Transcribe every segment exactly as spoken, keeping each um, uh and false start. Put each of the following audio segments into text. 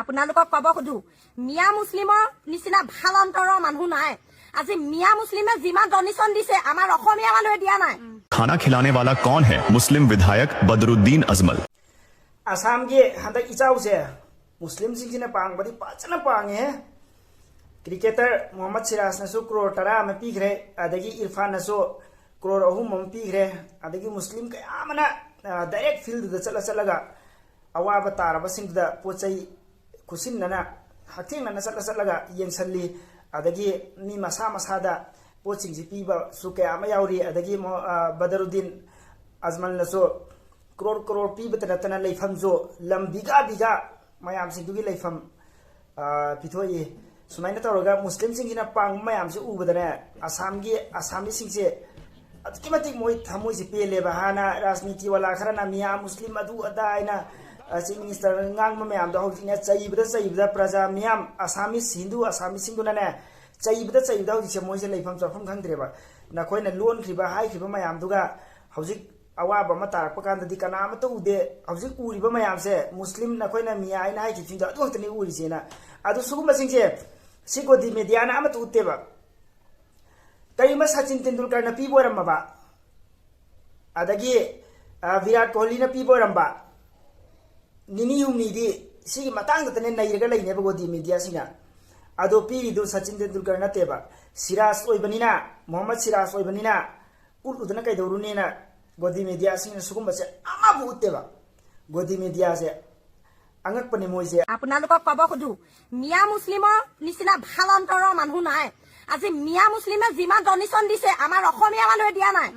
আপোনালোকক ক'ব সোধো, মিয়া মুছলিমৰ নিচিনা ভাল অন্তৰৰ মানুহ নাই। আজি মিয়া মুছলিমে যিমান ডনেশ্যন দিছে, আমাৰ অসমীয়া মানুহে দিয়া নাই। खाना खिलाने वाला कौन है? मुस्लिम विधायक बदरुद्दीन अजमल। ꯑꯁꯥꯝꯒꯤ ꯍꯟꯗꯛ ꯏꯆꯥꯎꯁꯦ ꯃꯨꯁꯂꯤꯝꯁꯤꯡꯁꯤꯅ ꯄꯥꯡꯕꯗꯤ ꯐꯖꯅ ꯄꯥꯡꯉꯦ꯫ ꯀ꯭ꯔꯤꯀꯦꯇꯔ ꯃꯣꯍꯝꯃꯗ ꯁꯤꯔꯥꯖꯅꯁꯨ ꯀ꯭ꯔꯣꯔ ꯇꯔꯥ ꯑꯃ ꯄꯤꯈ꯭ꯔꯦ, ꯑꯗꯒꯤ ꯏꯔꯐꯥꯟꯅꯁꯨ ꯀ꯭ꯔꯣꯔ ꯑꯍꯨꯝ ꯑꯃ ꯄꯤꯈ꯭ꯔꯦ꯫ ꯑꯗꯒꯤ ꯃꯨꯁꯂꯤꯝ ꯀꯌꯥ ꯑꯃꯅ ꯗꯥꯏꯔꯦꯛ ꯐꯤꯜꯗꯨꯗ ꯆꯠꯂ ꯆꯠꯂꯒ ꯑꯋꯥꯕ ꯇꯥꯔꯕꯁꯤꯡꯗꯨꯗ ꯄꯣꯠ ꯆꯩ ꯈꯨꯠꯁꯤꯟꯅꯅ ꯍꯛꯊꯦꯡꯅꯅ ꯆꯠꯂ ꯆꯠꯂꯒ ꯌꯦꯡꯁꯤꯜꯂꯤ꯫ ꯑꯗꯒꯤ ꯃꯤ ꯃꯁꯥ ꯃꯁꯥꯗ ꯄꯣꯠꯁꯤꯡꯁꯤ ꯄꯤꯕꯁꯨ ꯀꯌꯥ ꯑꯃ ꯌꯥꯎꯔꯤ꯫ ꯑꯗꯒꯤ ꯃꯣ- ꯑ, ꯕꯗꯔꯨꯗꯤꯟ ꯑꯖꯃꯜꯅꯁꯨ ꯀ꯭ꯔꯣꯔ ꯀ꯭ꯔꯣꯔ ꯄꯤꯕꯇ ꯅꯠꯇꯅ ꯂꯩꯐꯝꯁꯨ ꯂꯝ ꯕꯤꯒꯥ ꯕꯤꯒꯥ ꯃꯌꯥꯝꯁꯤꯡꯗꯨꯒꯤ ꯂꯩꯐꯝ ꯑ, ꯄꯤꯊꯣꯛꯏ꯫ ꯁꯨꯃꯥꯏꯅ ꯇꯧꯔꯒ ꯃꯨꯁꯂꯤꯝꯁꯤꯡꯁꯤꯅ ꯄꯥꯡꯕ ꯃꯌꯥꯝꯁꯤ ꯎꯕꯗꯅꯦ, ꯑꯁꯥꯝꯒꯤ ꯑꯁꯥꯃꯤꯁꯁꯤꯡꯁꯦ ꯑꯗꯨꯛꯀꯤ ꯃꯇꯤꯛ ꯃꯣꯏ ꯊꯃꯣꯏꯁꯦ ꯄꯦꯜꯂꯦꯕ꯫ ꯍꯥꯟꯅ ꯔꯥꯖꯅꯤꯇꯤ ꯋꯥꯂꯥ ꯈꯔꯅ ꯃꯤꯌꯥ ꯃꯨꯁꯂꯤꯝ ꯑꯗꯨ ꯑꯗꯥ ꯍꯥꯏꯅ ꯆꯤꯐ ꯃꯤꯅꯤꯁꯇꯔ ꯉꯥꯡꯕ ꯃꯌꯥꯝꯗꯣ ꯍꯧꯖꯤꯛꯅꯦ ꯆꯩꯕꯗ ꯆꯩꯕꯗ ꯄ꯭ꯔꯖꯥ ꯃꯤꯌꯥꯝ ꯑꯁꯥꯃꯤꯁ ꯍꯤꯟꯗꯨ ꯑꯁꯥꯃꯤꯁꯁꯤꯡꯗꯨꯅꯅꯦ ꯆꯩꯕꯗ ꯆꯩꯕꯗ ꯍꯧꯖꯤꯛꯁꯦ ꯃꯣꯏꯁꯦ ꯂꯩꯐꯝ ꯆꯥꯐꯝ ꯈꯪꯗ꯭ꯔꯦꯕ꯫ ꯅꯈꯣꯏꯅ ꯂꯣꯟꯈ꯭ꯔꯤꯕ ꯍꯥꯏꯈ꯭ꯔꯤꯕ ꯃꯌꯥꯝꯗꯨꯒ ꯍꯧꯖꯤꯛ ꯑꯋꯥꯕ ꯑꯃ ꯇꯥꯔꯛꯄ ꯀꯥꯟꯗꯗꯤ ꯀꯅꯥ ꯑꯃꯠꯇ ꯎꯗꯦ꯫ ꯍꯧꯖꯤꯛ ꯎꯔꯤꯕ ꯃꯌꯥꯝꯁꯦ ꯃꯨꯁꯂꯤꯝ ꯅꯈꯣꯏꯅ ꯃꯤꯌꯥ ꯑꯩꯅ ꯍꯥꯏꯈꯤꯕꯁꯤꯡꯗꯣ ꯑꯗꯨ ꯈꯛꯇꯅꯤ ꯎꯔꯤꯁꯦꯅ꯫ ꯑꯗꯨ ꯁꯤꯒꯨꯝꯕꯁꯤꯡꯁꯦ ꯁꯤ ꯒꯣꯗꯤ ꯃꯦꯗꯤꯌꯥꯅ ꯑꯃꯠꯇ ꯎꯠꯇꯦꯕ꯫ ꯀꯔꯤꯒꯨꯝꯕ ꯁꯆꯤꯟ ꯇꯦꯟꯗꯨꯜꯀꯔꯅ ꯄꯤꯕ ꯑꯣꯏꯔꯝꯃꯕ, ꯑꯗꯒꯤ ꯑ, ꯚꯤꯔꯥꯠ ꯀꯣꯍꯂꯤꯅ ꯄꯤꯕ ꯑꯣꯏꯔꯝꯕ, ꯅꯤꯅꯤ ꯍꯨꯝꯅꯤꯗꯤ ꯁꯤꯒꯤ ꯃꯇꯥꯡꯗꯇꯅꯦ ꯅꯩꯔꯒ ꯂꯩꯅꯦꯕ ꯒꯣꯗꯤ ꯃꯦꯗꯤꯌꯥꯁꯤꯡꯅ꯫ ꯑꯗꯣ ꯄꯤꯔꯤꯗꯨ ꯁꯆꯤꯟ ꯇꯦꯟꯗꯨꯜꯀꯔ ꯅꯠꯇꯦꯕ, ꯁꯤꯔꯥꯖ ꯑꯣꯏꯕꯅꯤꯅ, ꯃꯣꯍꯝꯃꯗ ꯁꯤꯔꯥꯖ ꯑꯣꯏꯕꯅꯤꯅ ꯎꯠꯂꯨꯗꯅ ꯀꯩꯗꯧꯔꯨꯅꯦꯅ ꯒꯣꯗꯤ ꯃꯦꯗꯤꯌꯥꯁꯤꯡꯅ ꯁꯤꯒꯨꯝꯕꯁꯦ ꯑꯃꯕꯨ ꯎꯠꯇꯦꯕ꯫ ꯒꯣꯗꯤ ꯃꯦꯗꯤꯌꯥꯁꯦ ꯑꯉꯛꯄꯅꯦ ꯃꯣꯏꯁꯦ꯫ আপোনালোকক ক'ব সোধো, মিয়া মুছলিমৰ নিচিনা ভাল অন্তৰৰ মানুহ নাই। আজি মিয়া মুছলিমে যিমান ডনেশ্যন দিছে, আমাৰ অসমীয়া মানুহে দিয়া নাই।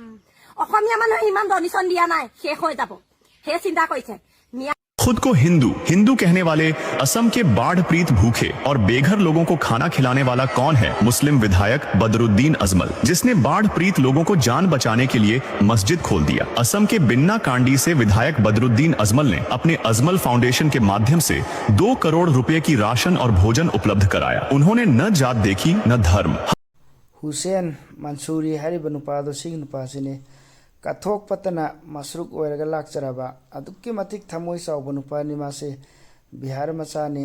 অসমীয়া মানুহে ইমান ডনেশ্যন দিয়া নাই, শেষ হৈ যাব। সেই চিন্তা কৰিছে মিয়া खुद को हिंदू हिंदू कहने वाले असम के बाढ़ पीड़ित भूखे और बेघर लोगों को खाना खिलाने वाला कौन है? मुस्लिम विधायक बदरुद्दीन अजमल, जिसने बाढ़ पीड़ित लोगों को जान बचाने के लिए मस्जिद खोल दिया। असम के बिन्ना कांडी से विधायक बदरुद्दीन अजमल ने अपने अजमल फाउंडेशन के माध्यम से दो करोड़ रुपए की राशन और भोजन उपलब्ध कराया। उन्होंने न जात देखी, न धर्म। ꯍꯨꯁꯦꯟ ꯃꯟꯁꯨꯔꯤ ꯍꯥꯏꯔꯤꯕ ꯅꯨꯄꯥꯗꯣ ꯁꯤꯒꯤ ꯅꯨꯄꯥꯁꯤꯅꯤ꯫ ꯀꯠꯊꯣꯛꯄꯇꯅ ꯃꯁꯔꯨꯛ ꯑꯣꯏꯔꯒ ꯂꯥꯛꯆꯔꯕ ꯑꯗꯨꯛꯀꯤ ꯃꯇꯤꯛ ꯊꯃꯣꯏ ꯆꯥꯎꯕ ꯅꯨꯄꯥꯅꯤ ꯃꯥꯁꯦ꯫ ꯕꯤꯍꯥꯔ ꯃꯆꯥꯅꯤ꯫